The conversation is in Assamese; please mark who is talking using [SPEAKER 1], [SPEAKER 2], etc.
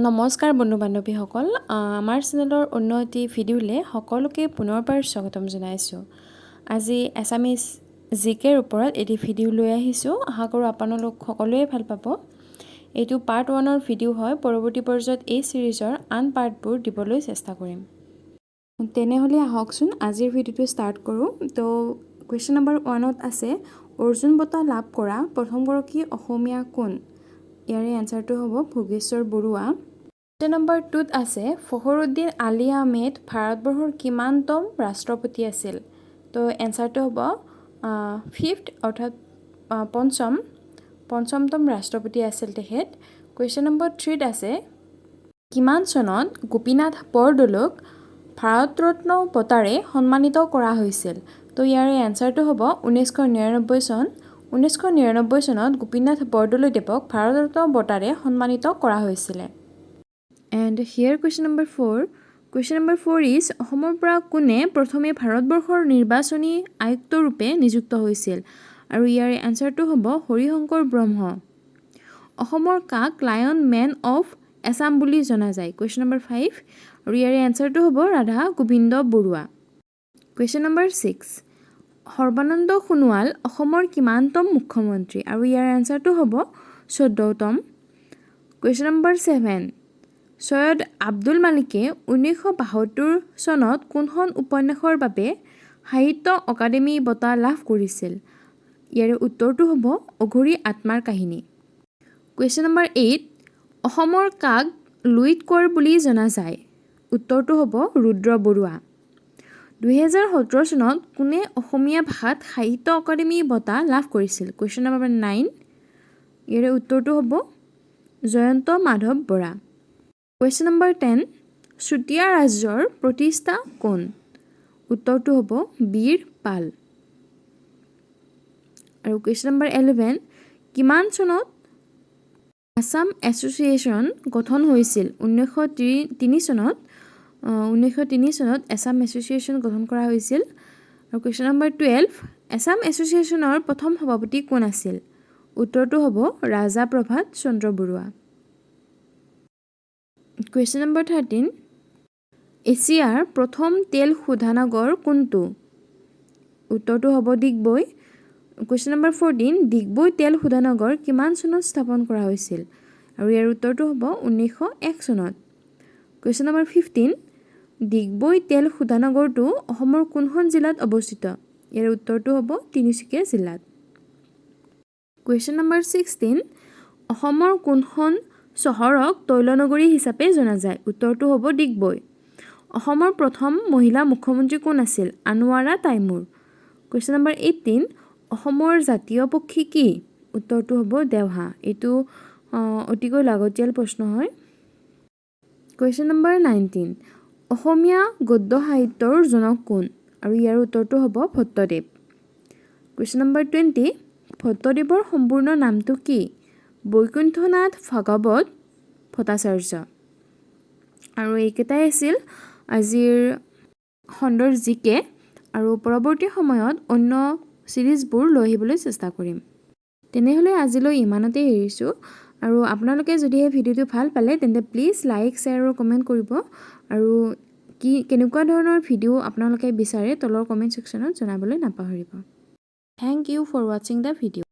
[SPEAKER 1] নমস্কাৰ বন্ধু বান্ধৱীসকল, আমাৰ চেনেলৰ অন্য এটি ভিডিঅ'লৈ সকলোকে পুনৰবাৰ স্বাগতম জনাইছোঁ। আজি এছামিজ জিকেৰ ওপৰত এটি ভিডিঅ' লৈ আহিছোঁ। আশা কৰোঁ আপোনালোক সকলোৱে ভাল পাব। এইটো পাৰ্ট ওৱানৰ ভিডিঅ' হয়। পৰৱৰ্তী পৰ্যায়ত এই ছিৰিজৰ আন পাৰ্টবোৰ দিবলৈ চেষ্টা কৰিম। তেনেহ'লে আহকচোন, আজিৰ ভিডিঅ'টো ষ্টাৰ্ট কৰোঁ। তো কুৱেশ্যন নম্বৰ ওৱানত আছে, অৰ্জুন বঁটা লাভ কৰা প্ৰথমগৰাকী অসমীয়া কোন? ইয়াৰে এনচাৰটো হ'ব ভোগেশ্বৰ বৰুৱা। কুৱেশ্যন নম্বৰ টুত আছে, ফখৰুদ্দিন আলি আহমেদ ভাৰতবৰ্ষৰ কিমানতম ৰাষ্ট্ৰপতি আছিল? তো এনচাৰটো হ'ব ফিফ্থ, অৰ্থাৎ পঞ্চমতম ৰাষ্ট্ৰপতি আছিল তেখেত। কুৱেশ্যন নম্বৰ থ্ৰীত আছে, কিমান চনত গোপীনাথ বৰদলৈক ভাৰতৰত্ন বঁটাৰে সন্মানিত কৰা হৈছিল? তো ইয়াৰে এনচাৰটো হ'ব 1999 চন। 1999 চনত গোপীনাথ বৰদলৈদেৱক ভাৰতৰত্ন বঁটাৰে সন্মানিত কৰা হৈছিলে। And here question number four. Question number four is, অসমৰ পৰা কোনে প্ৰথমে ভাৰতবৰ্ষৰ নিৰ্বাচনী আয়ুক্তৰূপে নিযুক্ত হৈছিল? আৰু ইয়াৰে এনচাৰটো হ'ব হৰিশংকৰ ব্ৰহ্ম। অসমৰ কাক লায়ন মেন অফ এছাম বুলি জনা যায়? কুৱেশ্যন নম্বৰ ফাইভ, আৰু ইয়াৰে এনচাৰটো হ'ব Radha Gobinda Baruah. Question number six, Sarbananda Sonowal অসমৰ কিমানতম মুখ্যমন্ত্ৰী? আৰু ইয়াৰ এনচাৰটো হ'ব 14তম। Question number seven, Syed Abdul মালিকে 1972 চনত কোনখন উপন্যাসৰ বাবে সাহিত্য অকাডেমি বঁটা লাভ কৰিছিল? ইয়াৰে উত্তৰটো হ'ব অঘৰী আত্মাৰ কাহিনী। কুৱেশ্যন নম্বৰ এইট, অসমৰ কাক লুইত কোঁৱৰ বুলি জনা যায়? উত্তৰটো হ'ব ৰুদ্ৰ বৰুৱা। 2017 চনত কোনে অসমীয়া ভাষাত সাহিত্য অকাডেমি বঁটা লাভ কৰিছিল? কুৱেশ্যন নম্বৰ নাইন, ইয়াৰে উত্তৰটো হ'ব জয়ন্ত মাধৱ বৰা। কুৱেশ্যন নম্বৰ 10, চুতীয়া ৰাজ্যৰ প্ৰতিষ্ঠা কোন? উত্তৰটো হ'ব বীৰ পাল। আৰু কুৱেশ্যন নম্বৰ 11, কিমান চনত আছাম এছ'চিয়েশ্যন গঠন হৈছিল? 1903 চনত। 1903 চনত আছাম এছ'চিয়েশ্যন গঠন কৰা হৈছিল। আৰু কুৱেশ্যন নম্বৰ 12, আছাম এছ'চিয়েশ্যনৰ প্ৰথম সভাপতি কোন আছিল? উত্তৰটো হ'ব ৰাজা প্ৰভাত চন্দ্ৰ বৰুৱা। কুৱেশ্যন নম্বৰ 13, এছিয়াৰ প্ৰথম তেল শোধনাগাৰ কোনটো? উত্তৰটো হ'ব ডিগবৈ। কুৱেশ্যন নম্বৰ 14, ডিগবৈ তেল শোধনাগাৰ কিমান চনত স্থাপন কৰা হৈছিল? আৰু ইয়াৰ উত্তৰটো হ'ব 1901 চনত। কুৱেশ্যন নম্বৰ 15, ডিগবৈ তেল শোধনাগাৰটো অসমৰ কোনখন জিলাত অৱস্থিত? ইয়াৰ উত্তৰটো হ'ব তিনিচুকীয়া জিলাত। কুৱেশ্যন নম্বৰ 16, অসমৰ কোনখন চহৰক তৈলনগৰী হিচাপে জনা যায়? উত্তৰটো হ'ব ডিগবৈ। অসমৰ প্ৰথম মহিলা মুখ্যমন্ত্ৰী কোন আছিল? আনোৱাৰা টাইমূৰ। কুৱেশ্যন নম্বৰ 18, অসমৰ জাতীয় পক্ষী কি? উত্তৰটো হ'ব দেওহাঁহ। এইটো অতিকৈ লাগতিয়াল প্ৰশ্ন হয়। কুৱেশ্যন নম্বৰ 19, অসমীয়া গদ্য সাহিত্যৰ জনক কোন? আৰু ইয়াৰ উত্তৰটো হ'ব ভট্টদেৱ। কুৱেশ্যন নম্বৰ 20, ভট্টদেৱৰ সম্পূৰ্ণ নামটো কি? বৈকুণ্ঠনাথ ভাগৱত ভট্টাচাৰ্য। আৰু এইকেইটাই আছিল আজিৰ খণ্ডৰ জিকে। আৰু পৰৱৰ্তী সময়ত অন্য ছিৰিজবোৰ লৈ আহিবলৈ চেষ্টা কৰিম। তেনেহ'লে আজিলৈ ইমানতে এৰিছোঁ। আৰু আপোনালোকে যদিহে ভিডিঅ'টো ভাল পালে, তেন্তে প্লিজ লাইক, শ্বেয়াৰ আৰু কমেণ্ট কৰিব। আৰু কি কেনেকুৱা ধৰণৰ ভিডিঅ' আপোনালোকে বিচাৰে, তলৰ কমেণ্ট ছেকশ্যনত জনাবলৈ নাপাহৰিব। Thank you for watching the video.